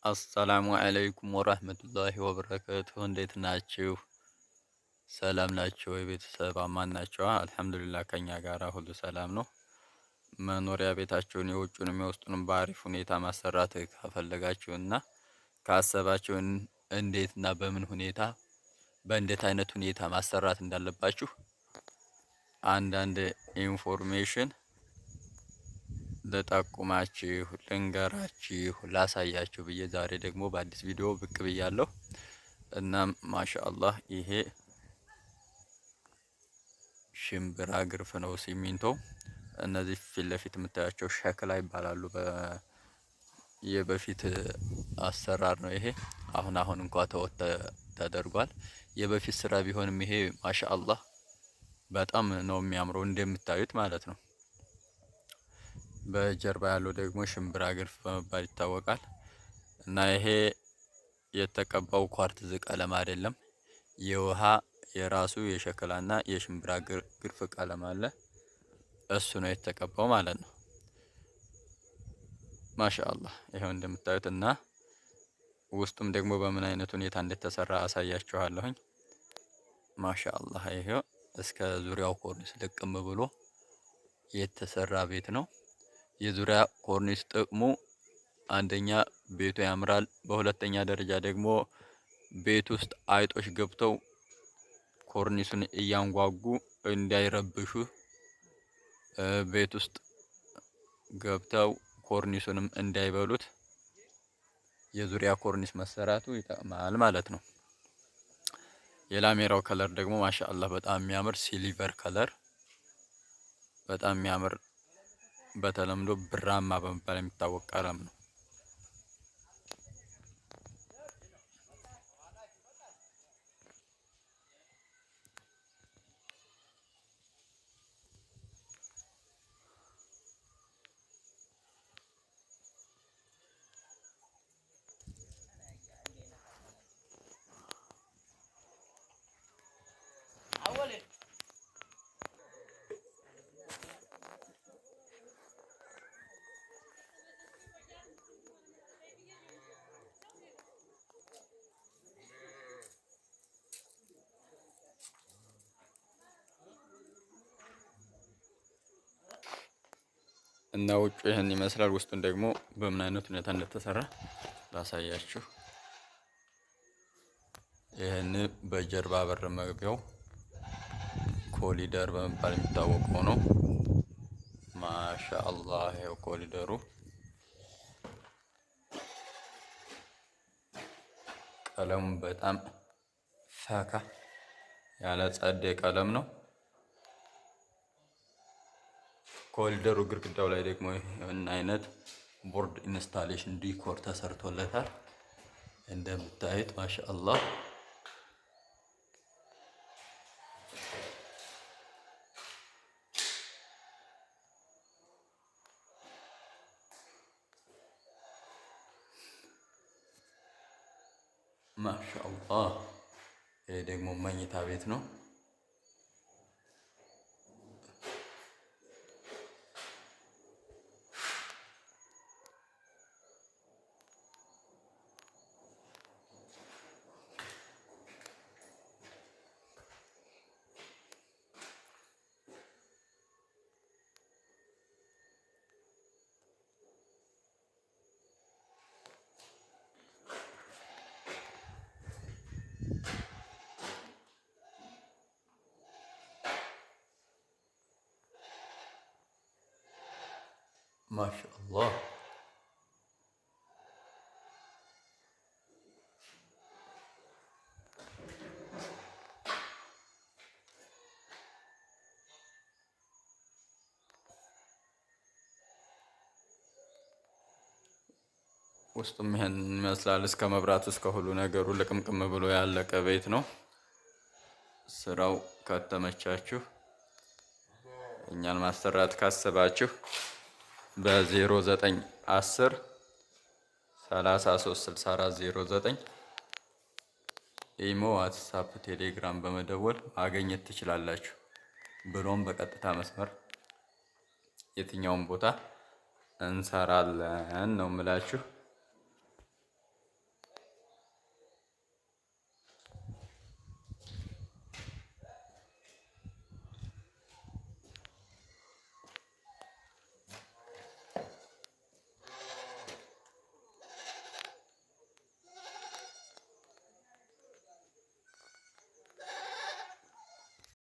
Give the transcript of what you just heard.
السلام عليكم ورحمة الله وبركاته። እንዴት ናችሁ? ሰላም ናችሁ? የቤተሰብ አማን ናችሁ? الحمد لله ከኛ ጋር ሁሉ ሰላም ነው። መኖሪያ ቤታችሁን የውጩንም የውስጡንም በአሪፍ ሁኔታ ማሰራት ከፈለጋችሁና ካሰባችሁ እንዴትና በምን ሁኔታ በእንዴት አይነት ሁኔታ ማሰራት እንዳለባችሁ አንዳንድ information ልጠቁማችሁ፣ ልንገራችሁ፣ ላሳያችሁ ብዬ ዛሬ ደግሞ በአዲስ ቪዲዮ ብቅ ብያለሁ። እናም ما شاء الله ይሄ ሽምብራ ግርፍ ነው ሲሚንቶ። እነዚህ ፊት ለፊት የምታያቸው ሸክላ ይባላሉ። የበፊት አሰራር ነው ይሄ። አሁን አሁን እንኳ ተወት ተደርጓል። የበፊት ስራ ቢሆንም ይሄ ما شاء الله በጣም ነው የሚያምረው እንደምታዩት ማለት ነው። በጀርባ ያለው ደግሞ ሽምብራ ግርፍ በመባል ይታወቃል። እና ይሄ የተቀባው ኳርትዝ ቀለም አይደለም። የውሃ የራሱ የሸክላና የሽምብራ ግርፍ ቀለም አለ። እሱ ነው የተቀባው ማለት ነው። ما شاء الله ይሄው እንደምታዩት እና ውስጡም ደግሞ በምን አይነት ሁኔታ እንደተሰራ አሳያችኋለሁኝ። ما شاء الله ይሄው እስከ ዙሪያው ኮርኒስ ልቅም ብሎ የተሰራ ቤት ነው። የዙሪያ ኮርኒስ ጥቅሙ አንደኛ ቤቱ ያምራል፣ በሁለተኛ ደረጃ ደግሞ ቤት ውስጥ አይጦች ገብተው ኮርኒሱን እያንጓጉ እንዳይረብሹ፣ ቤት ውስጥ ገብተው ኮርኒሱንም እንዳይበሉት የዙሪያ ኮርኒስ መሰራቱ ይጠቅማል ማለት ነው። የላሜራው color ደግሞ ما شاء الله በጣም የሚያምር silver color፣ በጣም የሚያምር በተለምዶ ብራማ በመባል የሚታወቅ ቀለም ነው። እና ውጩ ይህን ይመስላል። ውስጡን ደግሞ በምን አይነት ሁኔታ እንደተሰራ ላሳያችሁ። ይህን በጀርባ በር መግቢያው ኮሊደር በመባል የሚታወቀው ነው። ما شاء الله ይኸው ኮሊደሩ ቀለሙ በጣም ፈካ ያለ ጸዴ ቀለም ነው። ኮሪደሩ ግድግዳው ላይ ደግሞ ይህን አይነት board installation decor ተሰርቶለታል። እንደምታዩት ما شاء الله ما شاء الله። ይሄ ደግሞ መኝታ ቤት ነው። ما شاء الله ውስጡም ይሄን ይመስላል። እስከ መብራቱ እስከ ሁሉ ነገሩ ልቅምቅም ብሎ ያለቀ ቤት ነው። ስራው ከተመቻችሁ እኛን ማሰራት ካሰባችሁ በ0910 33 64 09 ኢሞ፣ ዋትሳፕ፣ ቴሌግራም በመደወል ማግኘት ትችላላችሁ። ብሎም በቀጥታ መስመር የትኛውን ቦታ እንሰራለን ነው የምላችሁ።